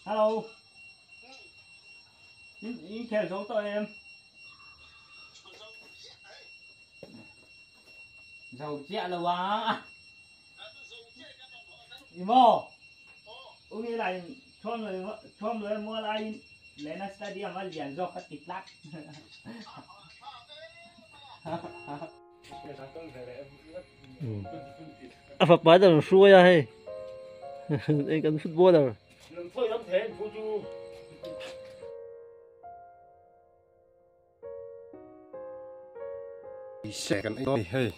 Hello. In in khel zo tawh em? Zo chiah lo a. I maw? U nge lai thuam lo thuam lo mual aiin Lena Stadium a lian zawk ka ti tlat. A fapa te rawn hruai a hei hei kan footballer. Hei.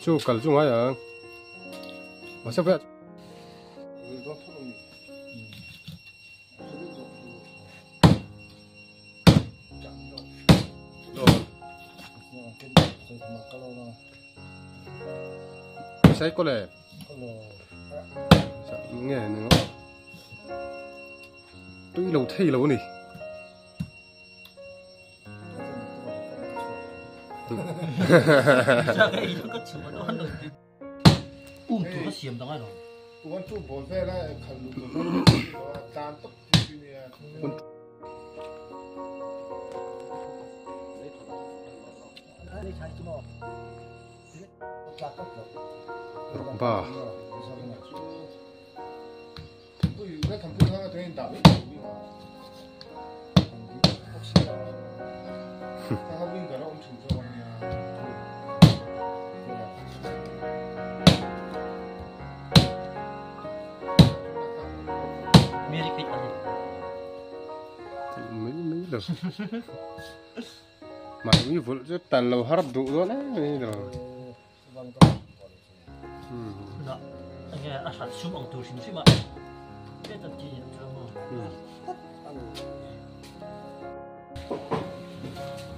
Chu kal chu ngai ang. Mahse Sai ko le. Nge ni ngo. Tui lo thei lo ni. Um tur ka siam dang alawm. Tuan chu ball vel a khal lu tur tlan tawp chi chu nia. Rukba. Mai mai lo. Mahni vulh chu tan lo har duh dawn em mai lo. Na enge a hrat sum ang tur hrim hrim a hriat an tih hian chuan maw.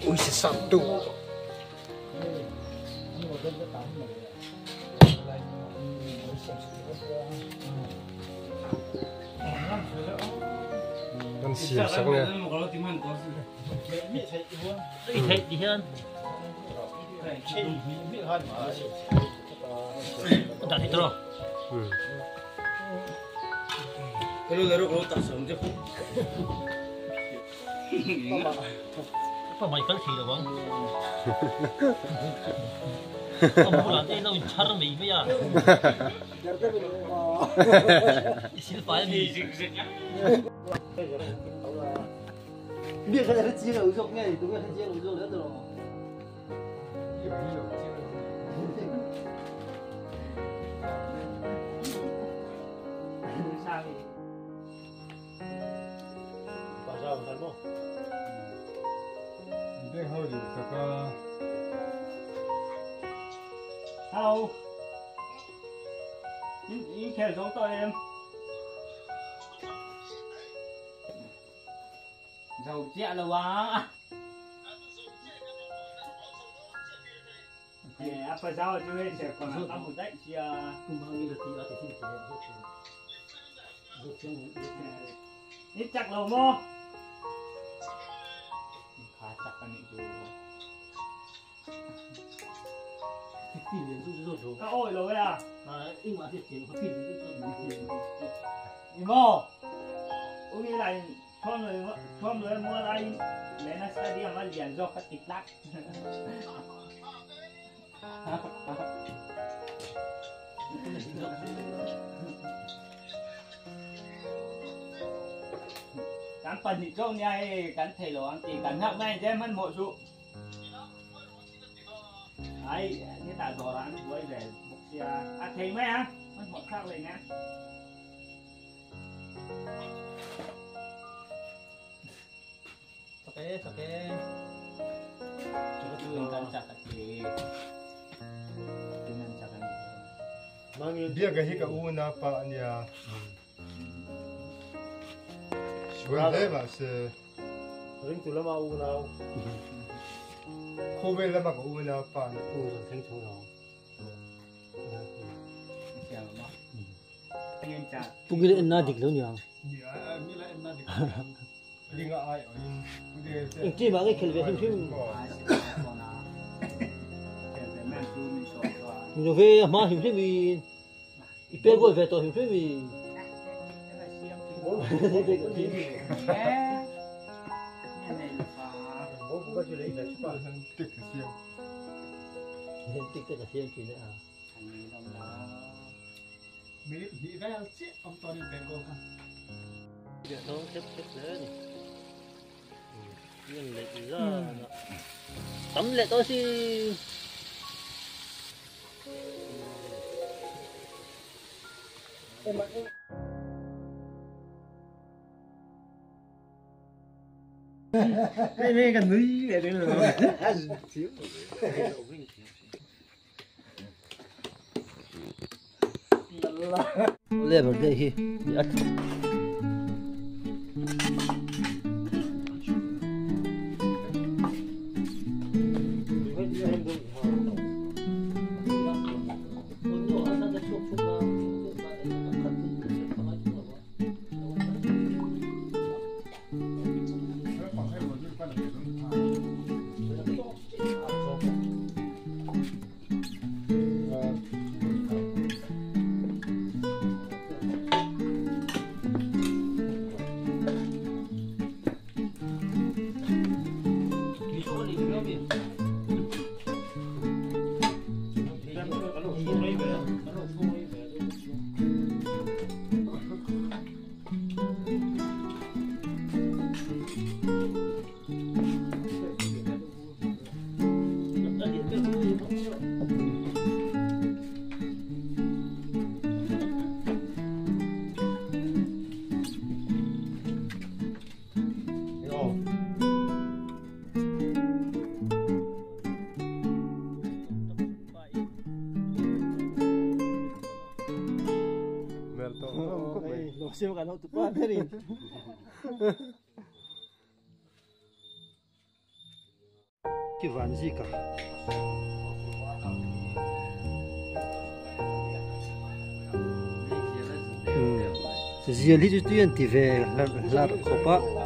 Ui se sap tu. Kan siam sak nge. I theih ti hian. Dah thei tawh. Pa mai kal thei lo ang. Ka bulah te lo in chhar mai mai a. I sil fai a mi. Hello. In khel zo tawh em? Zo chiah lo a. A pa zau chu hei se kon a mu daih sia. Ni chak lo maw? Kha chak a nih chu. Ka awi lo e a. Ni maw? U nge lai thuam lo thuam lo mual aiin Lena Stadium a lian zawk ka ti tlat. Kan pahnih zawk nia hei kan thei lo ang ti kan hak mai che hmanhmawh suh. Ai hetah dawrah an buai ve bawk sia a thei mai a hmanhmawh thlak leh nen. Chak e chak e. Chu chu in kan chak a ti. Tin an chak a ni. Biaka hi ka u na pa a nia. Sual hle mahse. Ringtu lama unau. Khawvel lama ka unau pa a ni. U kan thleng chho lo. Pungil enna dik lo niang. Eng team ah nge khel ve hrim hrim. Ni ve a hma hrim hrim in i pek goal ve tawh hrim hrim in. Tik te ka siam thin a. Minute hnih vel chiah awm tawh in Bengal kha. Thawng khep khep hle a ni. Hian leh zan a tam leh tawh si. Nè kan nui leh ding lo. Lever te hi a Siêu cả tụi con thế thì cái ván gì cả zial hi chu tui an ti ve hlar khawp a.